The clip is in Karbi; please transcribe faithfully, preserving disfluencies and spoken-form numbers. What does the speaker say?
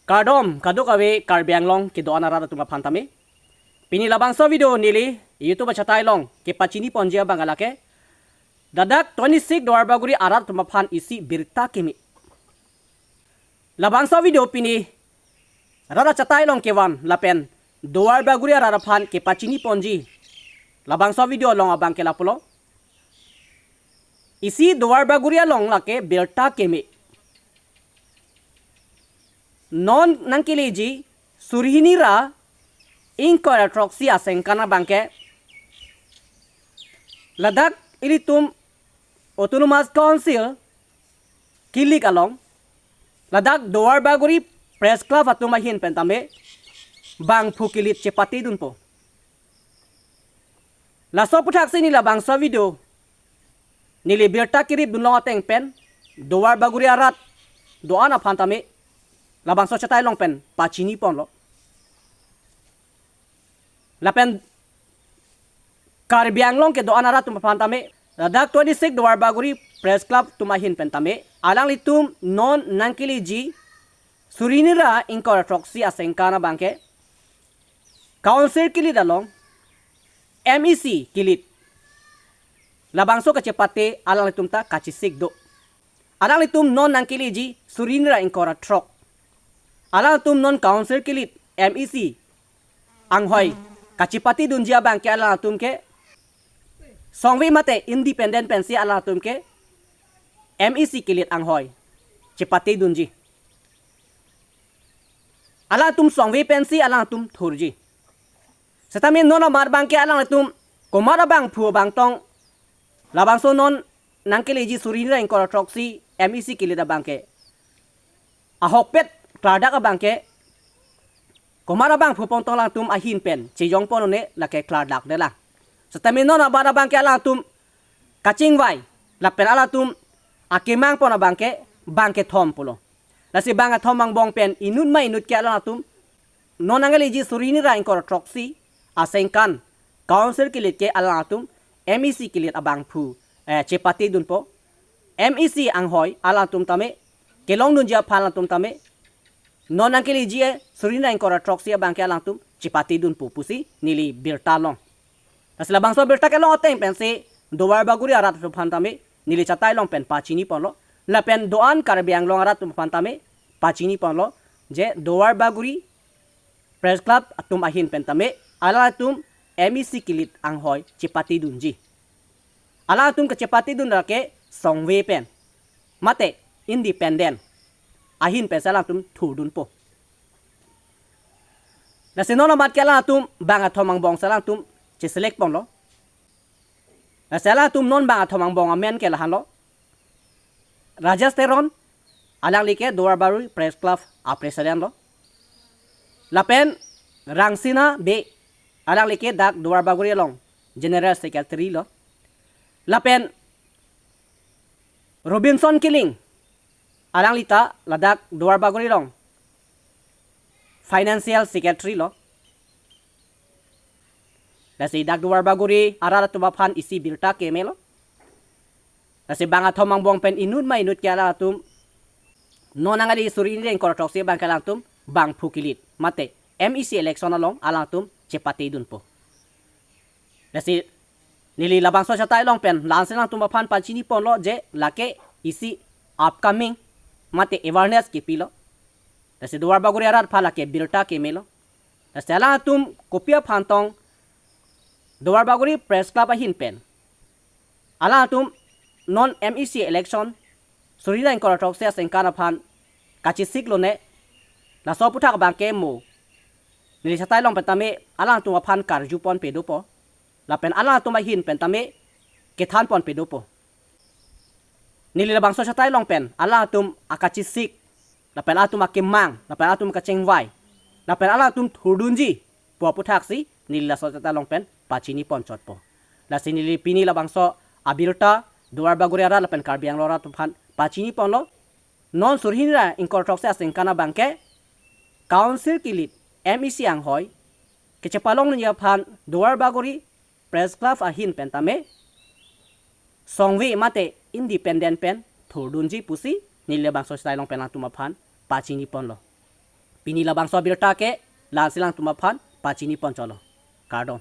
Kardom kadokave Karbi Anglong kedo-an arat atum aphan tame. Pini labangso video neli YouTube achatai along kepachini ponji abang lake, ladak twenty-six Duarbagori arat atum aphan isi birta keme. Labangso video pini rat achatai along kevan lapen Duarbagori arat aphan kepachini ponji labangso video along abang ke lapulo. Isi Duarbagori along lake birta keme. Non nangkeleji suri hini ra ingkoi ra throksi asengkan abang ke, ladak ilitum Autonomous Council kilik along, ladak Duarbagori Press Club atum ahin pen tame bangphu kilit chepatedunpo. Laso aputhak si neli labangso video neli birta keripdun long ateng pen Duarbagori arat do-an aphan tame labangso achatai along pen pachini ponlo. Lapen Karbi Anglong kedo-an arat atum aphan tame, ladak twenty-six Duarbagori Press Club atum ahin pen tame, alanglitum non nangkeleji suri hini ra ingkoi ra throksi asengkan abang ke, Council kilit along M E C kilit, labangso kachepate alanglitum ta kachesik do. Alanglitum non nangkeleji suri hini ra ingkoi ra throk, alanglitum non Council kilit M E C anghoi kachepatedunji abang ke alanglitum ke songve mate independent pensi alanglitum ke M E C kilit anghoi chepatedunji. Alanglitum songve pensi alanglitum thurji. Setame non amat abang ke alanglitum komat abangphu abang tong, labangso non nangkeleji suri hini ra ingkoi ra throksi M E C kilit abang ke ahokpet klardak abang ke, komat abangphu pon tong alangtum ahin pen chejong pon un-e lake klardak de lang. Setame non amat abang ke alangtum kachingvai lapen alangtum akemang pon abang ke bang kethom pulo. Lasi bang kethom angbong pen inut ma inut ke alangtum non nangkeleji suri hini ra ingkoi ra throksi asengkan Council kilit ke alangtum M E C kilit abangphu, eh, chepatedunpo. M E C anghoi alangtum tame kelongdunji aphan alangtum tame non nangkeleji, eh, suri hini ra ingkoi ra throksi abang ke alangtum chepatedunpo pusi neli birta long. Lasi labangso birta kelong ateng pensi Duarbagori arat atum aphan tame neli achatai along pen pachini ponlo. Lapen do-an Karbi Anglong arat atum aphan tame pachini ponlo je Duarbagori Press Club atum ahin pen tame alangtum M E C kilit anghoi chepatedunji. Alangtum kachepatedun lake songve pen mate independent ahin pensi alangtum thurdunpo. Lasi non amat ke alangtum bang kethom angbong si alangtum cheselect ponlo. Lasi alangtum non bang kethom angbong amen ke lahenlo: Rajesh Teron, alangli ke Duarbagori Press Club a-president lo. Lapen Rangsina Bey, alangli ke dak Duarbagori along general secretary lo. Lapen Robinson Killing, alangli ta ladak Duarbagori along financial secretary lo. Lasi dak Duarbagori arat atum aphan isi birta keme lo. Lasi bang kethom angbong pen inut ma inut ke alangtum non nangkeleji suri hini ra ingkoi ra throksi abang ke alangtum bangphu kilit mate M E C election along alangtum chepatedunpo. Lasi neli labangso achatai along pen la-ansi alangtum aphan pachini ponlo je lake isi upcoming mate awareness kepilo. Lasi Duarbagori arat aphan lake birta keme lo. Lasi alangtum kopi aphan tong Duarbagori Press Club ahin pen alangtum non M E C election suri hini ra ingkoi ra throksi asengkan aphan kachesik lone, laso aputhak abang ke mo neli achatai along pen tame alangtum aphan karju ponpe dopo. Lapen alangtum ahin pen tame kethan ponpe dopo. Neli labangso achatai along pen alangtum akachesik lapen alangtum akemang lapen alangtum kachingvai lapen alangtum thurdunji pu aputhak si neli laso achatai along pen pachini ponchotpo. Lasi neli pini labangso abirta Duarbagori arat lapen Karbi Anglong arat aphan pachini ponlo. Non suri hini ra ingkoi ra throksi asengkan abang ke Council kilit M E C anghoi kachepalongdunji aphan Duarbagori Press Club ahin pen tame songve mate independent pen thurdunji pusi neli labangso achatai along pen alangtum aphan pachini ponlo. Pini labangso abirta ke la-ansi alangtum aphan pachini ponchotlo. Kardom.